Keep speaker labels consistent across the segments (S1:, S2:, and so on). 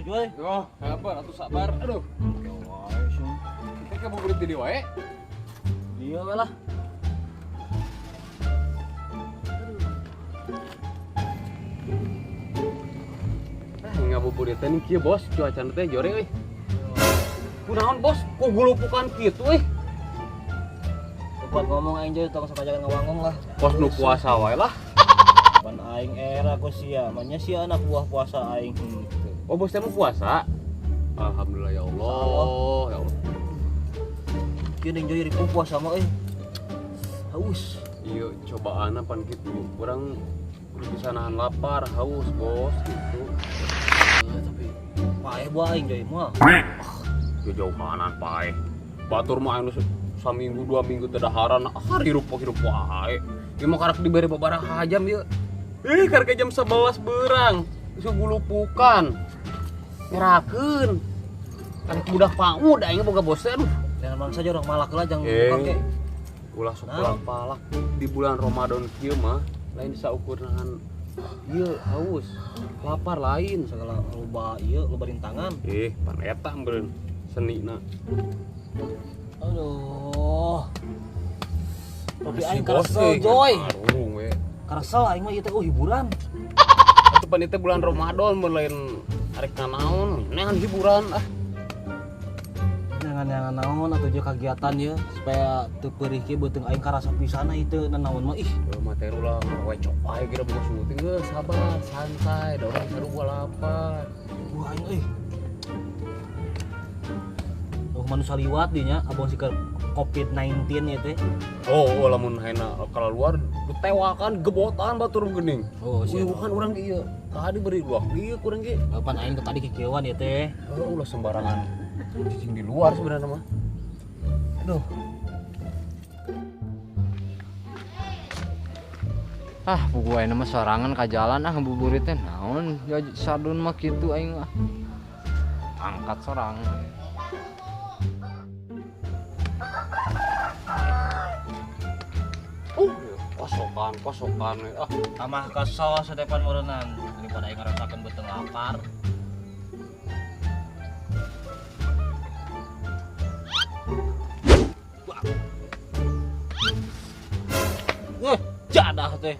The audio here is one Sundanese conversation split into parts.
S1: Tuh Joy.
S2: Oh, sabar atuh sabar. Aduh.
S1: Ya wae sih.
S2: Kita ngabuburit di dieu wae.
S1: Iya we lah.
S2: Ah, ngabuburit teh nih kieu bos, cuacana teh jore euy. Kunaon bos, kok gulupukan kitu euy.
S1: Buat ngomong aing Joy, tong sok ajakan ngawangong lah.
S2: Bos nu puasa wae lah.
S1: Pan aing era ku sia, manya sia anak buah puasa aing henteu.
S2: Oh, bos teh mau puasa? Alhamdulillah ya Allah, ya Allah.
S1: Kieu ning Joy ripuh puasa mah euy. Haus.
S2: Iya, cobaan pan kitu. Urang kudu bisa nahan lapar, haus, bos gitu.
S1: Tapi paeh buah aing Joy mah.
S2: Jauh kanan paeh. Batur mah anu saminggu 2 minggu teu daharan, ah hirup hirup wae. Ieu mah karak dibere babaraha jam ieu. Ih, karek jam 11 beurang. Geus gulupukan. Ngerakeun. Kan budak PAUD aing boga bos teh aduh.
S1: Jangan bangsa aja orang malak lah jangan
S2: Eh.
S1: buka ke.
S2: Ulah sok ulah palak di bulan Ramadan kieu mah lain saukur nahan ieu haus, lapar lain.
S1: Segala loba ieu loba rintangan.
S2: Eh, pan eta meureun senina.
S1: Aduh. Tapi
S2: Si
S1: aing
S2: bos
S1: karesel
S2: teh,
S1: Joy.
S2: ngarung we.
S1: Karesel aing mah ieu teh oh hiburan.
S2: Atuh pan itu bulan Ramadan mun lain arek nanaon, neangan hiburan ah.
S1: Jangan-jangan naon atuh jeung kagiatan ye supaya teu peurih kieu beuteung aing karasa pisan itu nanaon mah ih.
S2: Eueuh mah teh ulah ngawecok wae kira boga syuting geus sabar, santai, da urang sarua lapar.
S1: Wah aing euy. Oh manusia liwat dieu nya abang si COVID-19 ya teh.
S2: Oh, oh lamun hayana keluar ditewakan gebotan batur geuning.
S1: Oh,
S2: Wih, bukan urang ge ieu. Tadi beri luak ieu kurang ge.
S1: Pan aing teh tadi kikieuan ya teh.
S2: Oh, ulah sembarangan cicing di luar sebenarnya mah.
S1: Aduh.
S3: Ah, buku aing mah sorangan ka jalan ah ngabuburit teh naon ya sadun mah kitu aing ah. Angkat sorangan.
S2: Kosokan, kosokan we. Ah,
S1: Tamah kesel sadepan meureunnan daripada aing ngarasakeun beuteung lapar. Wah, jadah teh.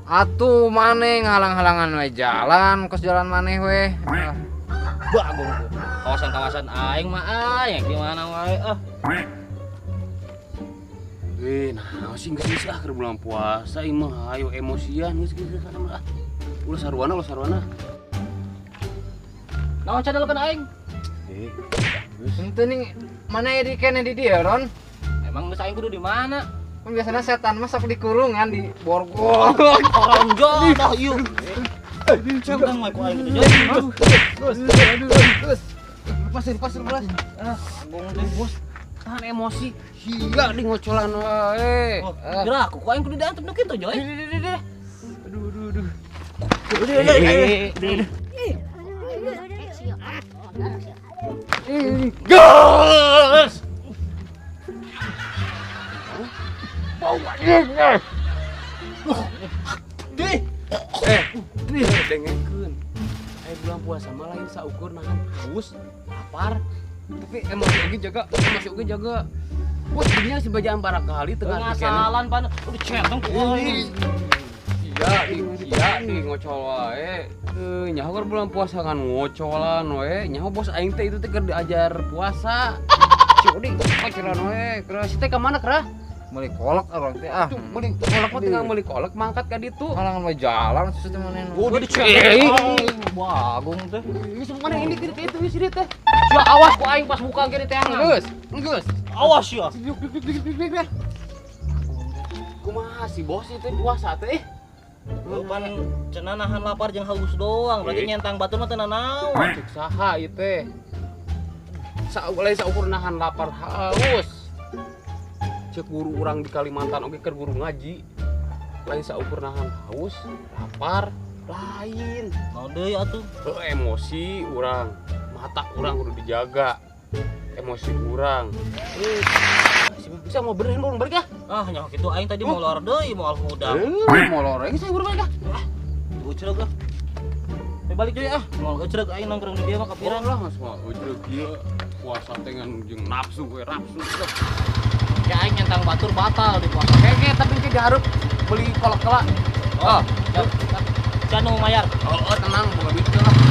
S3: Atuh maneh ngahalang-halangan we jalan, kos jalan maneh we. Ah.
S1: Bagong tuh. Kawasan-kawasan aing mah aing di mana wae ah.
S2: Eh, nah sih geus geus ah keur bulan puasa ieu mah ayo emosian geus geus geus ah. Ulah sarwana, ulah sarwana.
S1: Naon cadelkeun aing?
S2: Eh, geus.
S3: Henteu nih mana di kene di dieu, Ron?
S1: Emang geus aing kudu di mana?
S3: Kan biasanya setan mah sok dikurungan di borgol.
S1: Orang jodoh ieu. Cengkang mah ku aing kitu jodoh.
S3: Terus, terus.
S2: Lepasin, lepasin, lepasin.
S1: Ah, agung teh
S2: Bos, tahan emosi. Sia di ngocolan wae.
S1: Oh, gerak ku aing kudu diantep nu kitu, Joy.
S2: Aduh, aduh, aduh.
S3: Gas!
S1: Dih.
S2: Eh, dengekeun. Aya bulan puasa mah lain saukur nahan haus, lapar, tapi emosi oge jaga, emosi oge jaga. Bos, dinya si bajaan barakali tengah dikene.
S1: Ngasalan pan udah centong ku aing.
S2: Iya, di sia di ngocol wae. Eh, nyaho keur bulan puasa ngan ngocolan wae. Nyaho bos aing teh itu teh keur diajar puasa. Si Odi ngocolan wae. Kera si teh ka mana kera?
S3: Meuli kolak orang teh ah.
S2: Tuh, meuli kolak mah tinggal meuli kolak mangkat ka ditu.
S3: Halangan we jalan susah teh manehna.
S1: Udah dicentong. Wah, agung teh.
S2: Ini semua mana ini ke itu sih teh.
S1: Sia awas ku aing pas buka ge diteangan.
S2: Geus, geus.
S1: Awas ya.
S2: Kumaha si bos itu puasa teh?
S1: Lu pan cenah nahan lapar jeung haus doang, berarti
S2: Eh.
S1: nyentang batur mah teu nanaon.
S2: Cek saha ieu teh? Lain saukur nahan lapar haus. Cek guru urang di Kalimantan oge keur guru ngaji. Lain saukur nahan haus, lapar, lain.
S1: Naon deui atuh?
S2: Heuh, emosi urang, mata urang kudu dijaga. Emosi urang. Bisa mau benerin urang balik ah.
S1: Ah, nyaho kitu aing tadi mau lor deui, moal hudang.
S2: Mau lor geus urang balik ah.
S1: Tuh curug lah. Balik deui ah. Moal ecreg aing nongkrong di dieu mah kapiran.
S2: Lah geus mah ujreg ieu puasa teh ngan jeung nafsu we nafsu.
S1: Ya aing nyentang batur batal di puasa.
S2: Keke tapi ke dihareup beli kolak kelak.
S1: Oh, siap. Can nu mayar.
S2: Oh, oh tenang, boga duit lah.